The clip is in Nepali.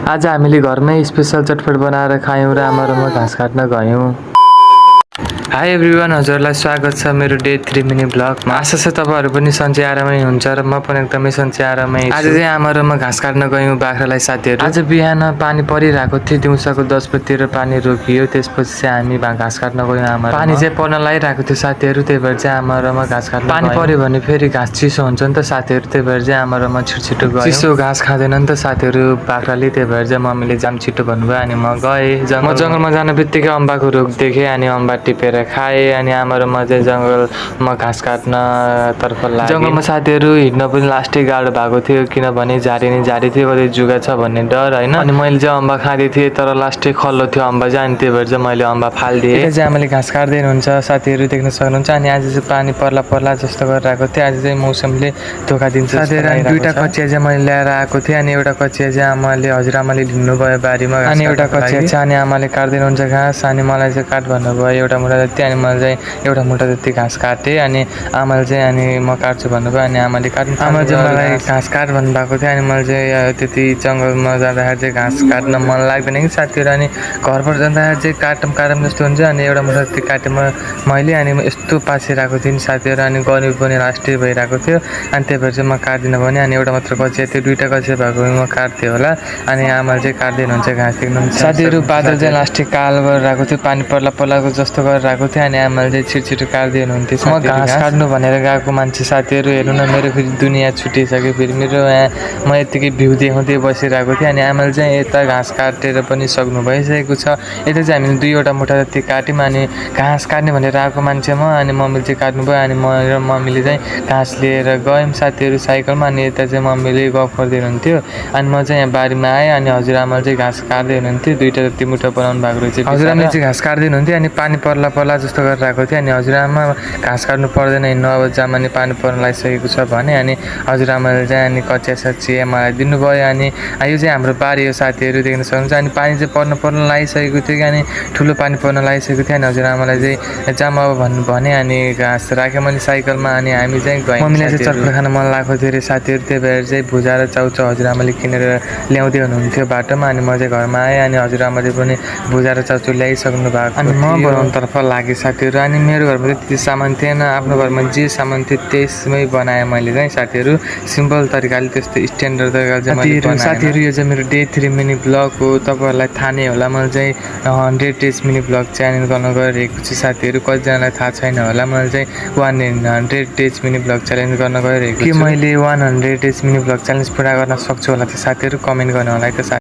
आज हामीले घरमै स्पेशल चटपट बनाएर खायौँ र आमारोमा घाँस काट्न गयौँ। हाई एभ्रिवान, हजुरलाई स्वागत छ मेरो डे 3 मिनी ब्लगमा। आशा छ तपाईँहरू पनि सन्चै आरामै हुन्छ र म पनि एकदमै सन्चै आरामै छु। आज चाहिँ आमारोमा घाँस काट्न गयौँ बाख्रालाई साथीहरू। आज बिहान पानी परिरहेको थियो, दिउँसोको 10 बजीतिर पानी रोकियो। त्यसपछि चाहिँ हामी घाँस काट्न गयौँ आमा। पानी चाहिँ पर्न लागिरहेको थियो साथीहरू, त्यही भएर चाहिँ आमारोमा घाँस काट्न पानी पर्यो भने फेरि घाँस चिसो हुन्छ नि त साथीहरू, त्यही भएर चाहिँ आमारोमा छिटो गयो। चिसो घाँस खाँदैन नि त साथीहरू बाख्राले, त्यही भएर चाहिँ मम्मीले जाम छिटो भन्नुभयो अनि म गएँ। म जङ्गलमा जान बित्तिकै अम्बाको रुख देखेँ अनि अम्बा टिपेर खाएँ अनि आमारोमा चाहिँ जङ्गलमा घाँस काट्न तर्फ लाग्यो। जङ्गलमा साथीहरू हिँड्न पनि लास्टै गाह्रो भएको थियो, किनभने झारी थियो, कतै जुगा छ भन्ने डर होइन। अनि मैले चाहिँ अम्बा खाँदै थिएँ तर लास्टै खल्लो थियो अम्बा चाहिँ, अनि त्यही भएर चाहिँ मैले अम्बा फालिदिएँ। यता चाहिँ आमाले घाँस काट्दै हुनुहुन्छ साथीहरू, देख्न सक्नुहुन्छ। अनि आज चाहिँ पानी पर्ला जस्तो गरेर आएको थियो। आज चाहिँ मौसमले धोका दिन्छ साथीहरू। दुईवटा कचिया चाहिँ मैले ल्याएर आएको थिएँ अनि एउटा कचिया चाहिँ हजुरआमाले लिनुभयो बारीमा, अनि एउटा कचिया चाहिँ अनि आमाले काट्दै हुनुहुन्छ घाँस। अनि मलाई चाहिँ काट भन्नुभयो एउटा मुठा जति, अनि मैले चाहिँ एउटा मुठा जति घाँस काटेँ। अनि आमाले चाहिँ अनि म काट्छु भन्नुभयो अनि आमाले काट्नु। आमा चाहिँ मलाई घाँस काट भन्नुभएको थियो अनि मैले चाहिँ त्यति जङ्गलमा जाँदाखेरि चाहिँ घाँस काट्न मन लाग्दैन कि साथीहरू। अनि घरबाट जाँदाखेरि चाहिँ काटौँ जस्तो हुन्छ। अनि एउटा मुठा जति काटेँ मैले, अनि यस्तो पासिरहेको थिएँ नि साथीहरू, अनि गर्मी पनि लास्टै भइरहेको थियो। अनि त्यही भएर चाहिँ म काट्दिनँ भने, अनि एउटा मात्र कचिया थियो, दुईवटा कचिया भएको म काट्थेँ होला। अनि आमाले चाहिँ काट्दै हुनुहुन्छ घाँस देख्नुहुन्छ साथीहरू। बादल चाहिँ लास्टै कालो गरेर आएको थियो, पानी पर्लाको जस्तो गरेर आएको थियो। अनि आमाले चाहिँ छिटो काट्दै हुनुहुन्थ्यो। म घाँस काट्नु भनेर गएको मान्छे साथीहरू, हेर्नु न मेरो फेरि दुनियाँ छुटिसक्यो। फेरि मेरो म यत्तिकै भ्यू देखाउँदै बसिरहेको थिएँ अनि आमाले चाहिँ यता घाँस काटेर पनि सक्नु भइसकेको छ। यता चाहिँ हामीले दुईवटा मुठा जति काट्यौँ। अनि घाँस काट्ने भनेर आएको मान्छे म, अनि मम्मीले चाहिँ काट्नुभयो। अनि म र मम्मीले चाहिँ घाँस लिएर गयौँ साथीहरू साइकलमा। अनि यता चाहिँ मम्मीले गफ गर्दै हुनुहुन्थ्यो अनि म चाहिँ यहाँ बारीमा आएँ। अनि हजुरआमाले चाहिँ घाँस काट्दै हुनुहुन्थ्यो, दुईवटा जति मुठा बनाउनु भएको रहेछ। हजुरआमाले चाहिँ घाँस काट्दै हुनुहुन्थ्यो अनि पानी पर्ला जस्तो गरेर आएको थियो। अनि हजुरआमा घाँस काट्नु पर्दैन, 9 बजीसम्म अनि पानी पर्न लागिसकेको छ भने। अनि हजुरआमाले चाहिँ अनि कचिया सचिया मलाई दिनुभयो। अनि यो चाहिँ हाम्रो बारी हो साथीहरू, देख्न सक्नुहुन्छ। अनि पानी चाहिँ पर्न लागिसकेको थियो कि अनि ठुलो पानी पर्न लागिसकेको थियो। अनि हजुरआमालाई चाहिँ जाम अब भने अनि घाँस राखेँ मैले साइकलमा। अनि हामी चाहिँ गयौँ। मम्मीलाई चाहिँ चटपट खान मन लागेको थियो अरे साथीहरू, त्यही भएर चाहिँ भुजा र चाउचाउ हजुरआमाले किनेर ल्याउँदै हुनुहुन्थ्यो बाटोमा। अनि म चाहिँ घरमा आएँ अनि हजुरआमाले पनि भुजा र चाउचाउ ल्याइसक्नु भएको। अनि म बनाउनुतर्फ लागेँ साथीहरू। अनि मेरो घरमा चाहिँ त्यति सामान थिएन, आफ्नो घरमा जे सामान थियो त्यसमै बनाएँ मैले चाहिँ साथीहरू, सिम्पल तरिकाले, त्यस्तो स्ट्यान्डर्ड तरिकाले चाहिँ मैले बनाएँ साथीहरू। यो चाहिँ मेरो डे 3 मिनी ब्लग हो, तपाईँहरूलाई थाहा नै होला। मैले चाहिँ 100 डेज मिनी ब्लग च्यालेन्ज गर्न गइरहेको छु साथीहरू। कतिजनालाई थाहा छैन होला, मैले चाहिँ 100 डेज मिनी ब्लग च्यालेन्ज गर्न गइरहेको छु। के मैले 100 डेज मिनी ब्लग च्यालेन्ज पुरा गर्न सक्छु होला त्यो साथीहरू, कमेन्ट गर्नु होला है त।